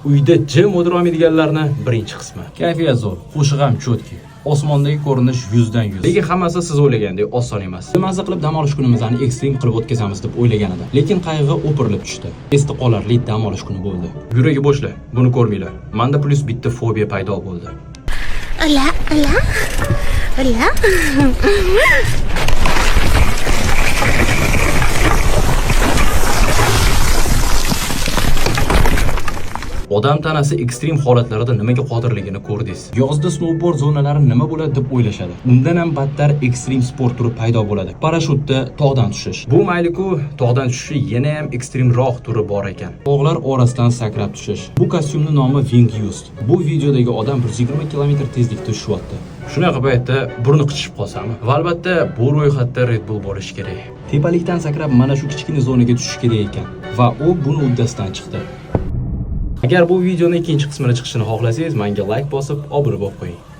Uyda jim o'tirolmaydiganlarni birinchi qismi. Kayfiyat zo'r, qo'shiq ham чёткий. Osmondagi ko'rinish 100 dan 100. Lekin hammasi siz o'ylagandek oson emas. Maza qilib dam olish kunimizni ekstrem qilib o'tkazamiz deb o'ylagan edim. Lekin qayg'u o'pirilib tushdi. Esda qolarli dam olish kuni bo'ldi. Yuragi bo'shlar, buni ko'rmanglar. Menda plyus bitta fobiya paydo bo'ldi. Hola, hola. Hola. Odam tanasi ekstrem holatlarda nimaga qodirligini ko'rdingiz. Yozda snowboard zonalari nima bo'ladi deb o'ylashadi. Undan ham battar ekstrem sport turi paydo bo'ladi. Parashyutda tog'dan tushish. Bu mayli-ku, tog'dan tushishi yana ham ekstremroq turi bor ekan. Tog'lar orasidan sakrab tushish. Bu kostyumni nomi Wingsuit. Bu videodagi odam 120 km tezlikda tushyapti. Shunaqa paytda burni qichishib qolsami? Va albatta bu ro'yxatda Red Bull bo'lishi kerak. Tepalikdan sakrab mana shu kichkina zonaga tushish kerak ekan va u buni uddasidan chiqdi. Agar bu videoni ikkinchi qismini chiqishini xohlasangiz, menga like bosib, obuna bo'lib qo'ying.